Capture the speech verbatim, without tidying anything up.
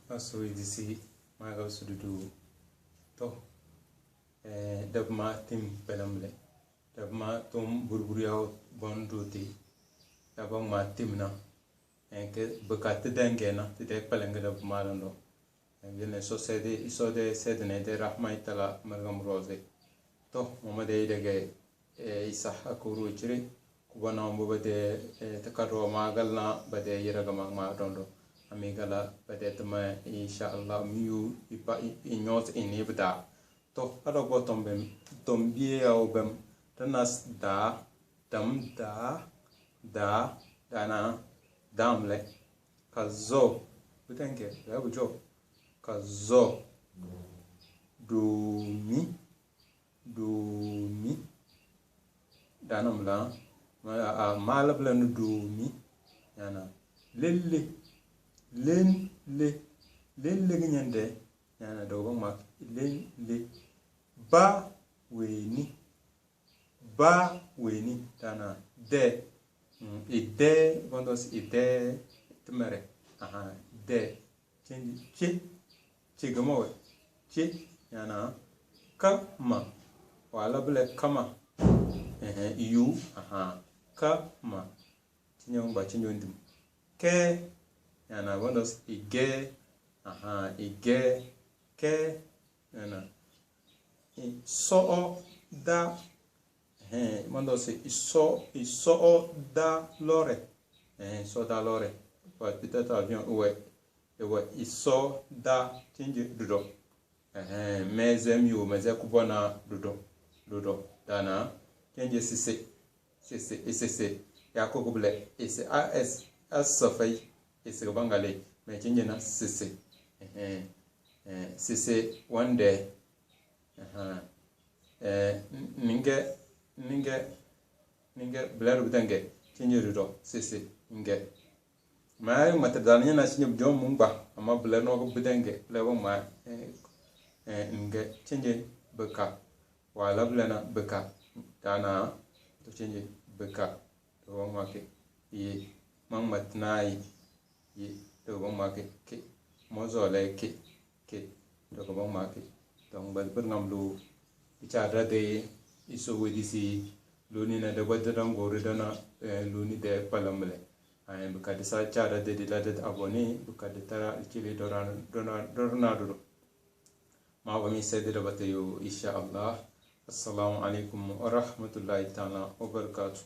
Aso idisi maga sududu. To, eh, dabma tim pelamle. Dabma tom burburi au bonduti. Dabma timna. Eh, ke bekati dengena, ti de pelenge dabma dondo. Eh, yene so sede, iso de sede ne de rahma itala mergam roze. To, mama de idege, eh, isa hakuru chiri. Kubana umbu bade, eh, takado magal na bade yiraga magma dondo. Amigala bade tama insha Allah miyu ipa i-, inyot inibda. To, ado bo tombem, tombie au bem. Tanas da, dam da, da, dana, damle. Kazo, butenke, ya bujo. Kazo, dumi, dumi. Dana mula, ma, a, a, mala bla nu dumi. Yana, lele, len, le, lele ginyende. Yana, dogo mak, len, le. Ba, weni. Ba weni dana de. Mm, ide, bondos ide, timere. Aha, de. Change, che. Che gama we. Che, yana. Kama. Wala bile kama. Ehe, yu. Aha. Kama. Chinyo ngba, chinyo ndim. Ke, yana, bondos ige. Aha, ige. Ke, yana. Iso'o da. Ehe, mando se iso, iso'o da lore. Ehe, iso da lore. Wa pita ta avion uwe. Ewa iso da tinje dudo. Ehe, meze miu, meze kubona dudo. Dudo. Dana. Tinje sise. Sese, esese. Ya ko kubule, ese, a, es, a, safai. Ese ga bangale. Me chenje na sese. Ehe. Eh, sese, wande. Aha. Eh, n-, ninge, ninge, ninge, bilaru bidenge. Chenje dudo. Sese, ninge. Ma, ma ta dani na chenje bujo mungba. Ama bilaru no bidenge. Bilaru ma, eh, eh, ninge. Chenje beka. Wala bilana beka. Dana, to chenje beka. To wa ma ke. Ye. Mang matnai. Ye. To wa ma ke. Ke. Mozo le ke. Ke. To wa ma ke. To ngba bir ngam lo. Icha da de. Iso we disi. Lo ni na da ba da ngori dana. Eh, lo ni de palamle. Ay, beka disa cha da de la da abone. Beka de tara chili dorana, dorana, dorana doro. Ma wa mi sede da batayo, insha Allah. Assalamu alaikum wa rahmatullahi ta'ala wa barakatuh.